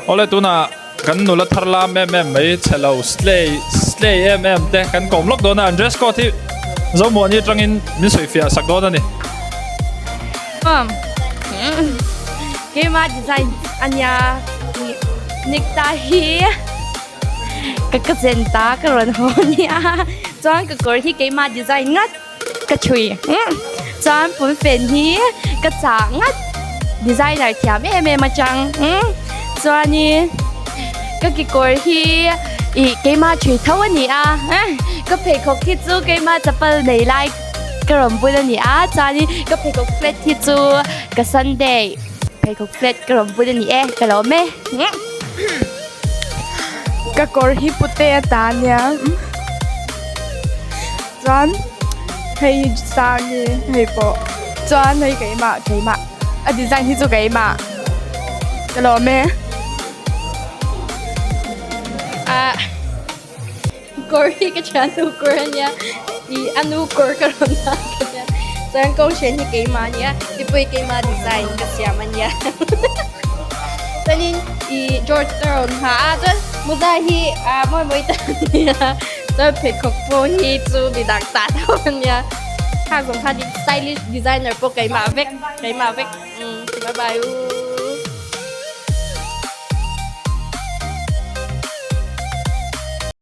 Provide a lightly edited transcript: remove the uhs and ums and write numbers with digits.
Awle tunah kan nula thar lam em em mai chhe lo slay slay em em te kan kawm lawk dawn a an dress code hi Zomuani atangin min sawi fiah sak dawn a ni. Um keimah design ania necktie hi ka ka zen ta ka rawn haw ania chuan ka kawr hi keimah design ngat. Ka thui chuan pumfen hi ka chah ngat designer thiam em em atang chuanin ka kekawr hi ih keimah thui tho a ni a ka pheikhawk hi chu keimah chapal nei lai ka rawn bul a ni a chuanin ka pheikhawk flat hi chu ka sunday pheikhawk flat ka rawn bul a ni e ka lawm e. Ka kawr hi pute a ta ania. Chuan hei sang hi hei pawh chuan hei keimah keimah a design hi chu keimah ka lawm e. Ah kawr hi ka thiannu kawr ania ih a nu kawr ka rawn lak ania chuan kawnghren hi keimah ania tipui keimah design ka siam ania chuanin ih George ka rawn ha a chuan mawza hi ah mawi mawi tak ania. Chuan pheikhawk pawh hi chu midang ta tho a nia. Kha zawng kha stylish designer pawh keimah vek keimah vek umm bye bye u.